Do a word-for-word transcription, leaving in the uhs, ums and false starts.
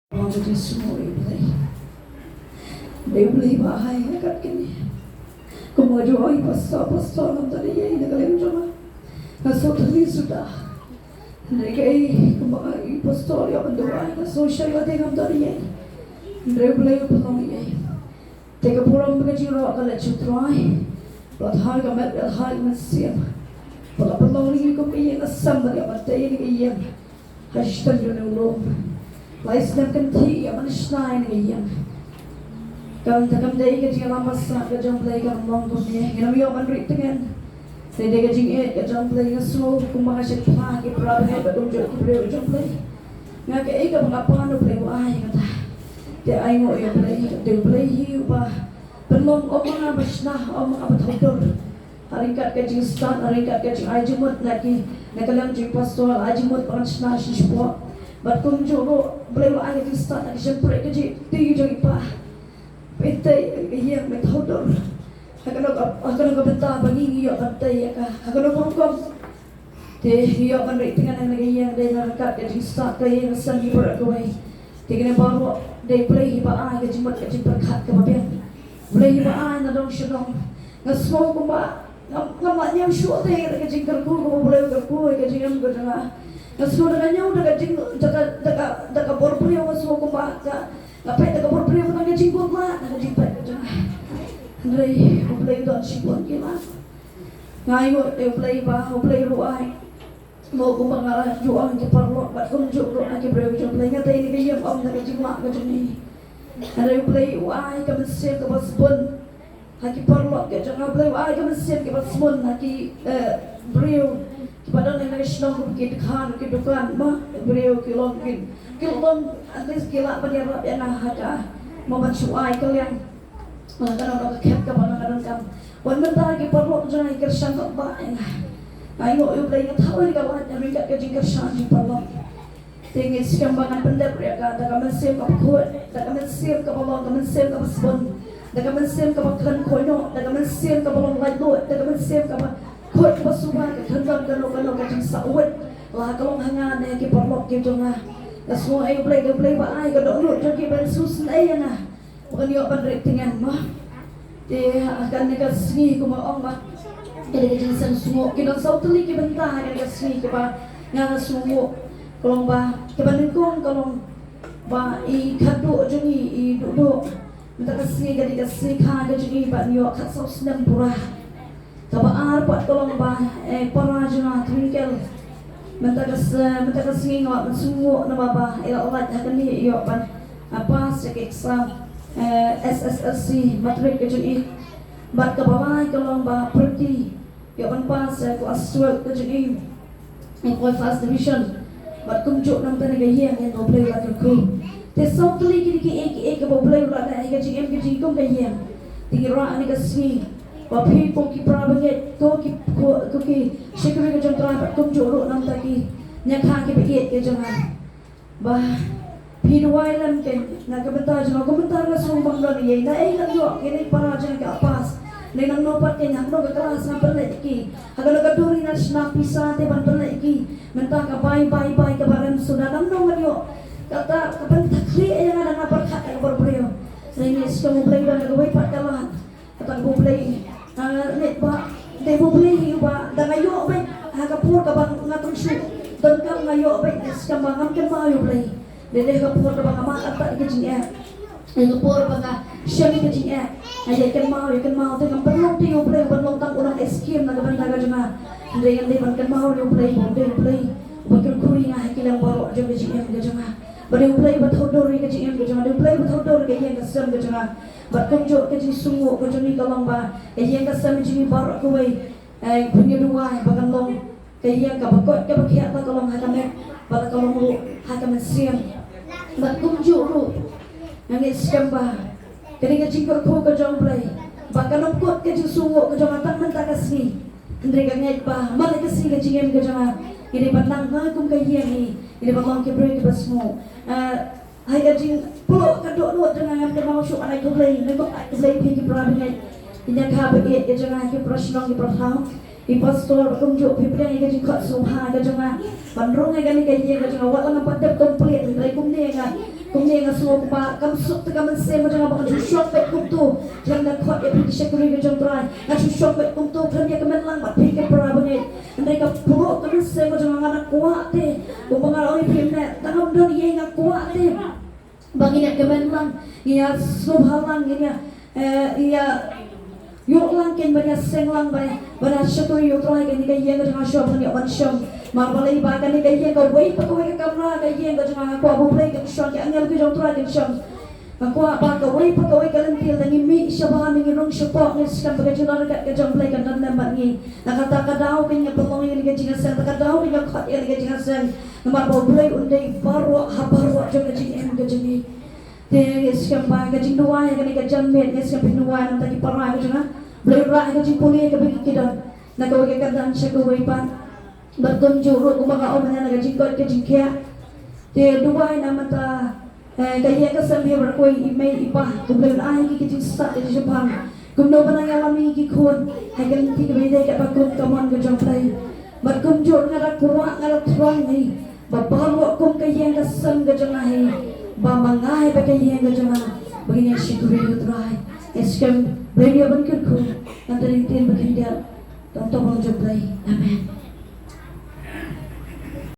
Ong ka jingsngew ïa U Blei. Dei U Blei ba ai ha kat kane. Kumba ju ong i pastor, pastor ngam tang ïa i na ka liang jong nga. Nga sngewthuh suda. Hynrei kaei kumba i pastor ïa ban duwai nga sngewsih ïa te ngam tang ïa i. Hynrei U Blei u pynlong ïa i. Te ka burom bad ka jingïaroh ka leit sha U Trai. Ba la thait ka met, ba la thait ka mynsiem. Ba la pynlong ïa ngi kum ka ïing ka sem bad ïa ban tei ïa ka ïing. Ha shiteng jong u lum. Lai snem kynthih ïa ban shna ïa ka ïing. Kan ta kam dei ka jingïalam basa ka jong U Blei ka long kumne. Ngin ym ïoh ban rieh tngen. Te dei ka jingïeit ka jong U Blei, nga sngew kumba nga shait phla ki para bangeit bad kumjuh ki briew jong U Blei. Nga kaei kaba nga pan, U Blei u ai kata. Te ainguh ïa U Blei, te U Blei hi uba pynlong ym ma nga ba shna, ym ma nga ba thawdur. Ha ryngkat ka jingstad, ha ryngkat ka jingai jingmut na ki, na ka liang jong i pastor, ai jingmut ba ngan shna shi spot. Bad kumjuh ruh U Blei u ai ka jingstad na ka jingpyrkhat ka jingtei jong i pa. Ba i tei ïa ka ïing, ba i thawdur. Ha kano ka, ha kano ka bynta ba ngi ngi ïoh ban tei ïa ka, ha kano ka rukom. Te ngi ïoh ban rieh tngen na ka ïing dei na ryngkat ka jingstad ka ïing ka sem hi baroh kawei. Te kane baroh dei U Blei hi ba ai ka jingmut ka jingpyrkhat kaba biang. U Blei hi ba ai na dong sha dong. Nga sngew kumba ngam, ngam lah ñiew shuh te ka jingkyrkhu kaba U Blei u kyrkhu ïa ka jingim ka jong nga. Nga sngew da ka ñiew, da ka jing, da ka, da ka, da ka bor briew nga sngew kumba ka, nga peit da ka bor briew, da ka jingkyrkhu, da ka jingpeit ka jong nga. Hynrei U Blei u don shibun ki lad. Nga ïoh ïa U Blei ba U Blei ruh u ai. Mo kumba nga la ju ong ki paralok bad kumjuh ruh na ki briew jong U Blei, nga tei ïa ka ïing ym da ka jinglah ka jong ngi. Hynrei U Blei u ai ka mynsiem kaba sbun ha ki paralok ka jong nga. U Blei u ai ka mynsiem kaba sbun ha ki, eh, briew kiba don ha ka shnong, ki dkhar, ki dukan, ma briew ki long ki, ki long at least ki lah ban ïarap ïa nga ha ka, mo ban shu ai ka liang. Nga kano kano ka khep kaba nga donkam. Wat mynta ki paralok jong nga ki kyrshan bha ïa nga. Nga ainguh ïa U Blei, nga thaw ïa ka lad ha ryngkat ka jingkyrshan jong ki paralok. Te ngi skhem ba ngan pyndep ïa ka da ka mynsiem kaba khuid, da ka mynsiem kaba long ka mynsiem kaba sbun, da ka mynsiem kaba kren kohnguh, da ka mynsiem kaba long laitluid, da ka mynsiem kaba khuid kaba suba, ka khlem don kano kano ka jingsahwit. La ka long ha nga ne ki paralok ki jong nga. Nga sngew ïa U Blei, da U Blei ba ai ka dohnud jong ki ban sngewsynei ïa nga. Ba kan ïoh ban rieh tngen mo. Te ha kane ka sngi kumba ong ba, ka dei ka jingsngew sngewsih, ki don saw tylli ki bynta ha kane ka sngi kiba nga nga sngewsih. Ka long ba kaba nyngkong ka long ba i khadduh jong ngi, i Duhduh. Mynta ka sngi ka dei ka sngi kha ka jong ngi ba ïoh khatsaw snem pura. Kaba ar pat ka long ba, eh, para jong nga Twinkle. Mynta ka s-, mynta ka sngi nga la pynsngew namar ba i la lait ha kane ïoh ban, eh, pass ïa ka exam, eh, S S L C matric ka jong i. Bad kaba lai ka long ba Pretty ïoh ban pass ïa ka klas twelve ka jong i. Ngi poi first division. Bad kumjuh na ka bynta ka ïing, ïa U Blei u la kyrkhu. Te saw tylli kine kiei kiei kaba U Blei u la leh ha ka jingim ka jingim ka ïing. Te ngi rah ha kane ka sngi ba phi ko ki para bangeit, ko ki, ko, ko ki shakri ka jong U Trai bad kumjuh ruh na ka bynta ki ñiangkha kiba ïeit ka jong nga, ba phi duwai lem kein na ka bynta jong nga, kumta nga sngew bang don ïa i. Naei ngan ïoh kine para jong nga ki la pass. Naei nangno pat kein, ha kano ka klas ngan pynleit ïa ki, ha kano ka duri ngan shna pisa te ban pynleit ïa ki. Mynta ka bai bai bai kaba rem suda, nangno ngan ïoh. Kata ka pynthikna ïa nga na nga pyrkhat ïa ka bor briew. Naei ngi sngewbha U Blei don kawei pat ka lad. Kata ka U Blei, ah, leit ba, dei U Blei hi uba, da nga ïoh beit ha ka por kaba nga tang shu donkam, nga ïoh beit, te skhem ba ngam kynmaw ïa U Blei. Dei, dei ha ka por kaba nga mad artat ïa ka jingeh, dei ha ka por ba nga shem ïa ka jingeh, nga ïai kynmaw, ïai kynmaw, te ngam pynlong te ïa U Blei uban long tang u nongïalam na ka bynta ka jong nga. Hynrei ngan dei ban kynmaw ïa U Blei, ba dei U Blei uba kyrkhu ïa nga ha ki liang baroh jong ka jingim ka jong nga. Ba dei U Blei uba thawdur ïa ka jingim ka jong nga, dei U Blei uba thawdur ïa ka ïing ka sem ka jong nga. Bad kumjuh ka jingsngew ka jong ngi ka long ba ka ïing ka sem jong ngi baroh kawei, eh, phin ïa duwai ba kan long ka ïing kaba koit kaba khiah, la ka long ha ka met bad la ka long ruh ha ka mynsiem. Bad kumjuh ruh nga ngeit skhem ba ka dei ka jingkyrkhu ka jong U Blei ba kan ym kut ka jingsngew ka jong nga tang mynta ka sngi. Hynrei nga ngeit ba man la ka sngi ka jingim ka jong nga ngi dei ban nang ha kum ka ïing, ngi dei ban long ki briew kiba sngew. Ah, Ha ka jingpluh ka dohnud jong nga, ngam kynmaw shuh ban ai khublei, nga kwah ai khublei ïa phi ki para bangeit. Ki ñiangkha ba ïeit ka jong nga, ki para shnong, ki para thaw, ki pastor, ba kumjuh phi pdiang ïa ka jingkhot sngewbha ka jong nga ban rung ïa kane ka ïing ka jong nga. Wat la ngam pat dep complete, hynrei kumne nga Kumne nga sngew kumba kam suk te ka mynsiem ka jong nga ba ngan shu shong beit kumto. Khlem da khot ïa phi ki shakri ka jong U Trai, ngan shu shong beit kumto khlem ïa kmen lang bad phi ki para bangeit. Hynrei ka puro ka mynsiem ka jong nga, nga kwah te, kumba nga la ong ïa phi mynne, tang ngam don ei ei nga kwah te ba ngin ïa kmen lang, ngin ïa sngewbha lang, ngin ïa, eh, ïa ïoh lang kein ban ïa seng lang, ban ïa, ban ïa shakri ïa U Trai. Kane ka ïing ka jong nga shuwa ban ïa wan shong. Namar balei ba kane ka ïing, kawei pa kawei ka kamra ka ïing ka jong nga, nga kwah ba U Blei un shong, ki angel ki jong U Trai kin shong. Nga kwah ba kawei pa kawei ka lynti lada ngi mih shabar, ngi rung shapoh, ngin skhem ba ka jingïarap ka jong U Blei kan don lem bad ngi. Na kata ka daw kein nga pynlong ïa kane ka jingïaseng, na kata ka daw kein nga khot ïa kane ka jingïaseng. Namar ba U Blei un dei baroh ha baroh jong ka jingim ka jong ngi. Te ngi skhem ba ka jingduwai ha kane ka janmiet, ngi skhem phin duwai na bynta ki para ka jong nga. U Blei un rah ka jingpule kaba ki don na kawei ka kyrdan sha kawei pat. Bad kumjuh ruh kumba nga ong mynne, na ka jingkoit ka jingkhiah. Te duwai na bynta, eh, ka ïing ka sem, ha baroh kawei i mei i pa, U Blei un ai ki ka jingstad ka jingshemphang. Kumno ba nang ïalam ïa ki khun ha ka lynti kaba ïadei katba kum ka mon ka jong U Blei. Bad kumjuh nga da kwah, nga da thrang hi ba baroh kum ka ïing ka sem ka jong nga hi, ba ma nga hi bad ka ïing ka jong nga, ba ngin ïa shakri ïa U Trai. Ngi skhem Blei un ïa ban kyrkhu. Ngan da ring ktien ba khyndiat. Don to ba jong U Blei. Amen.